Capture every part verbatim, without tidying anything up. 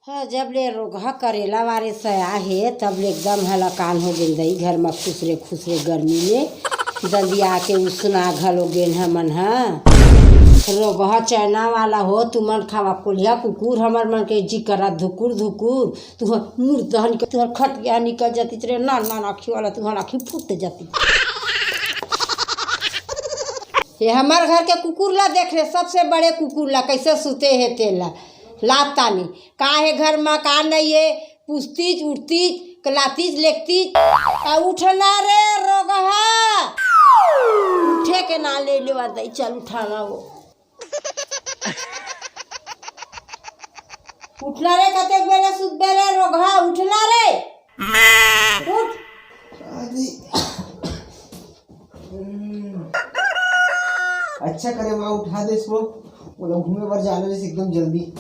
हाँ, जब ले रोगहा करेला वारे सया हे, तब ले एकदम हलाकान हो गेन दई, घर म खुसरे खुसरे गर्मी में दंदिया के उसना घलो गेन हमन ह। रोगहा चैना वाला हो, तुमन खावा कोलिया कुकुर, हमर मन के जी करा धुकुर धुकुर, तुहर मुर्दा निकल, तुहर खटिया निकल जाती रे, ना ना ना खिवाला, तुहर आँखी फूट जाती। ये हमर घर के कुकुर ला देख रे, सबसे बड़े कुकुर ला कैसे सुते हे तेला। लातानी का हे घर मा, का नहीं हे, पुस्तीज उठतीज, कलातीज लेखतीज। आ उठना रे रोगहा, उठे के ना ले लेवा दई, चल उठाना वो। उठना रे, कतेक बेले सुतबे रे रोगहा, उठना रे। उठ। अरे। अच्छा करे माँ उठा देस वो, मोला घूमे बर जाना रहिस एकदम जल्दी।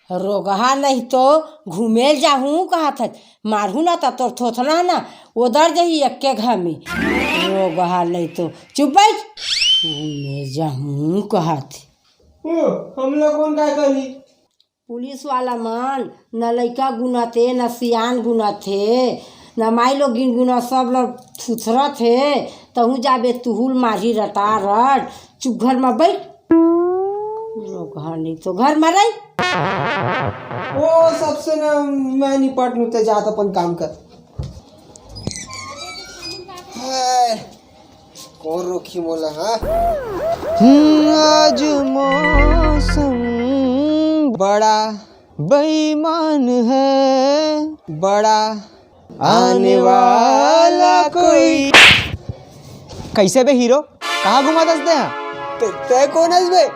रोगहा नहीं तो घूमे जाहूँ कहत हस, मारहूँ ना त तोर थोथना ना ओदर जही एक्के घा में। रोगहा नहीं तो चुप बैठ, घूमे जाहूँ कहत। ओ, हमला कौन काय कही? पुलिस वाला मन न लइका गुनत हे, न सियान गुनत हे, न माई लोगिन गुनत, सब ल थुथरत हे। तहूँ जाबे तुहुल मारही रटा रट, चुप घर म बैठ। रोगहा नहीं तो घर म रही। ओ, सबसे ना मैं निपट लूँ, ते जात अपन काम कर। हाय। कौन रोकी मोला, हाँ? हम्म, आज मौसम बड़ा बेईमान है, बड़ा आने वाला कोई। कैसे बे हीरो, कहाँ घुमा दस दे? ते, ते कौन हस बे?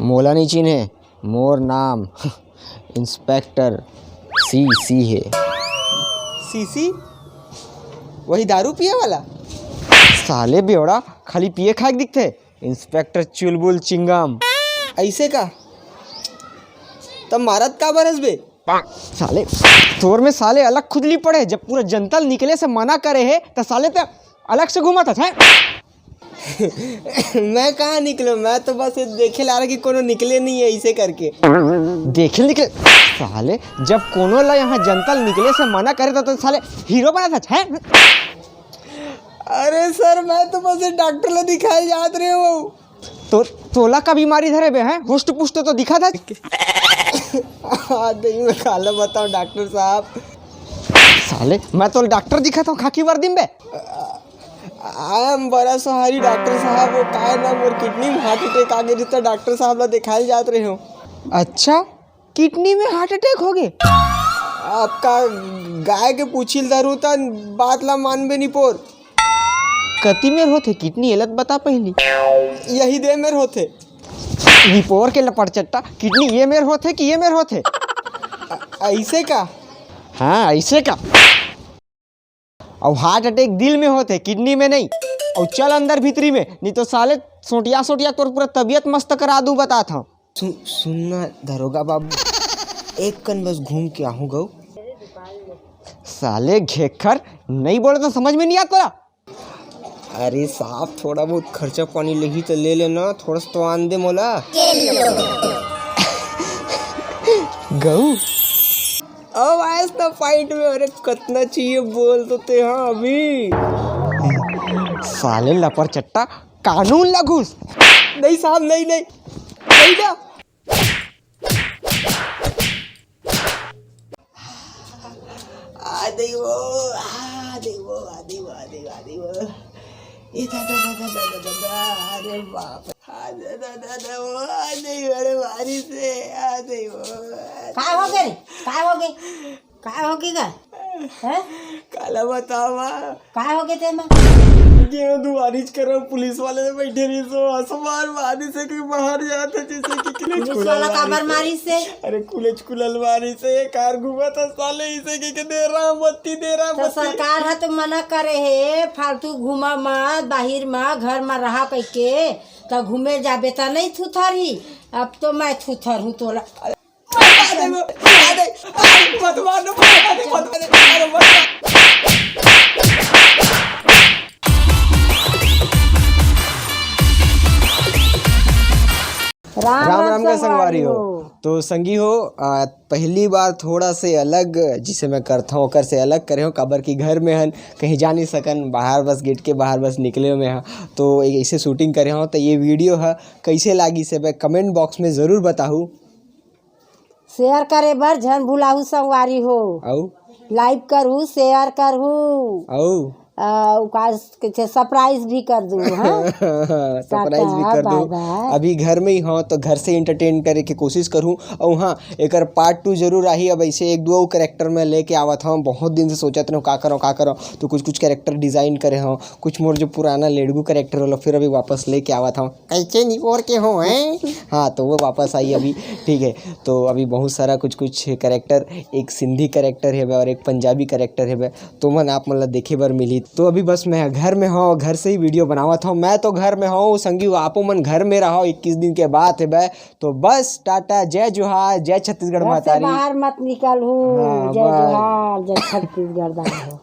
मोला नहीं चिन्हे। मोर नाम इंस्पेक्टर सी सी हे। सी सी? वही दारू पिए वाला? साले बेवड़ा, खाली पिए खाए के दिखथे। इंस्पेक्टर चुलबुल चिंगम। ऐसे का? तब मारत काबर हस बे? साले, तोर में साले अलग खुजली पड़े। जब पूरा जनता ल निकले से मना करे हे, त साले ते अलग से घूमत हस, हैं? मैं कहाँ निकलो, मैं तो बस ये देखे ला रहा कि कोनो निकले नहीं है, इसे करके। देखे निकले साले, जब कोनो ला यहाँ जनता ल निकले से मना करे तो, तो साले हीरो बना था, हैं? अरे सर, मैं तो बस ये डॉक्टर ला दिखाए जात रहे हूँ। तो तोला का बीमारी धरे बे, हैं? हुष्ट पुष्ट तो दिखा था। हाँ, नहीं, मैं काला बताऊँ डॉक्टर साहब। साले, मैं तो डॉक्टर दिखा था, खाकी वर्दी में बे। I am बड़ा सोहारी डॉक्टर साहब, वो काय ना मोर किडनी में हार्ट अटैक आ गए, जितना डॉक्टर साहब ला दिखाए जात रहे हो। अच्छा, किडनी में हार्ट अटैक हो गए? आपका गाय के पूछिल धरू त बात ला मानबे नहीं पोर। कति मेर होथे किडनी, एला त बता पहली। यही दे मेर होथे। निपोर के लपट चट्टा, किडनी ये मेर होथे कि ये मेर होथे? अ-, ऐसे का? हाँ, ऐसे का। अउ हार्ट अटैक दिल में होथे, किडनी में नहीं। अउ चल अंदर भीतरी में, नहीं तो साले सोटिया सोटिया तोर पूरा तबीयत मस्त करा दूं, बतात हूँ। सुन, सुन ना दरोगा बाबू, एक कन बस घूम के आहूँ गऊ। साले घेखर, नहीं बोले तो समझ में नहीं आता। अरे साहब, थोड़ा बहुत खर्चा पानी लेही तो ले लेना, थोड़ा सा तो आन दे मोला। गऊ। अब आयस ना फाइट में, अरे कतना चाहिए बोल तो ते, हाँ अभी। साले लपर चट्टा, कानून ला घुस। नहीं साहब, नहीं, नहीं, नहीं ना। आ देवो, आ देवो, आ देवो, आ देवो, आ देवो। ए दादा, दादा, दादा, दादा, अरे बाप रे। आ दादा, दादा, वो आ देवो, अरे मारी से, आ देवो। काय हो गे रे? काय हो गे? काय हो गे गा? हैं? काला बतावा। काय हो गे तेमा? गेहूं दुआरिच करो, पुलिस वाले बैठे रही सो, असमान मारी से कि बाहर जाते जैसे कि कुलेच पुलिस कुलल वाला काबर मारी से। मारी से? अरे कुलेच कुलल मारी से, कार घूमत हस साले इसे कि, कि दे रहा बत्ती, दे रहा तो बत्ती। सरकार ह तो मना करे हे, फालतू घूमा मत, बाहिर म, घर म रहा कहिके, त घूमे जाबे त नहीं थुथरही। अब तो मैं थुथरहूँ तोला। अरे, मत मार दे, मत मार दे, अरे, मत मार दे, मत मार दे, अरे, मत मार। राम राम राम राम के संगवारी हो। संगवारी हो। तो संगी हो, आ, पहली बार थोड़ा से अलग, जिसे मैं करता हूँ ओकर से अलग करे हूँ, काबर कि घर में हन, कहीं जा नहीं सकन, बाहर बस गेट के बाहर बस निकले में हाँ। तो एक ऐसे शूटिंग करे हूँ, तो ये वीडियो है कैसे लागी से कमेंट बॉक्स में ज़रूर बताहू। शेयर करे बर झन भुलाहू संगवारी हो। अउ लाइक करहू, शेयर करहू, अउ अउ का कहिथे, सरप्राइज भी कर दू। हाँ, सरप्राइज भी कर bye दू। bye। अभी घर में ही हो तो घर से एंटरटेन करे के कोशिश करहूँ। अउ हाँ, एकर पार्ट टू जरूर आही। अब ऐसे एक दो कैरेक्टर में लेके आवत हूँ। बहुत दिन से सोचत रहूँ का करो का करो, तो कुछ कुछ कैरेक्टर डिजाइन करे हूँ। कुछ मोर जो पुराना लेड़गू कैरेक्टर वाला फिर अभी वापस लेके आवत हूँ। कैसे निपोर के हो हैं? हाँ, तो वो वापस आई अभी। ठीक है, तो अभी बहुत सारा कुछ कुछ कैरेक्टर, एक सिंधी कैरेक्टर है और एक पंजाबी कैरेक्टर है, तो मन आप मन ला देखे बर मिली। तो अभी बस मैं घर में हूँ, घर से ही वीडियो बनावत हूँ। मैं तो घर में हूँ, संगी हो, आपो मन घर में रहो, इक्कीस दिन के बात है बे। तो बस टाटा, जय जोहार, जय छत्तीसगढ़ घर से महतारी। बाहर मत निकलहू। हाँ, जय बस। जोहार, जय छत्तीसगढ़ दाई हो।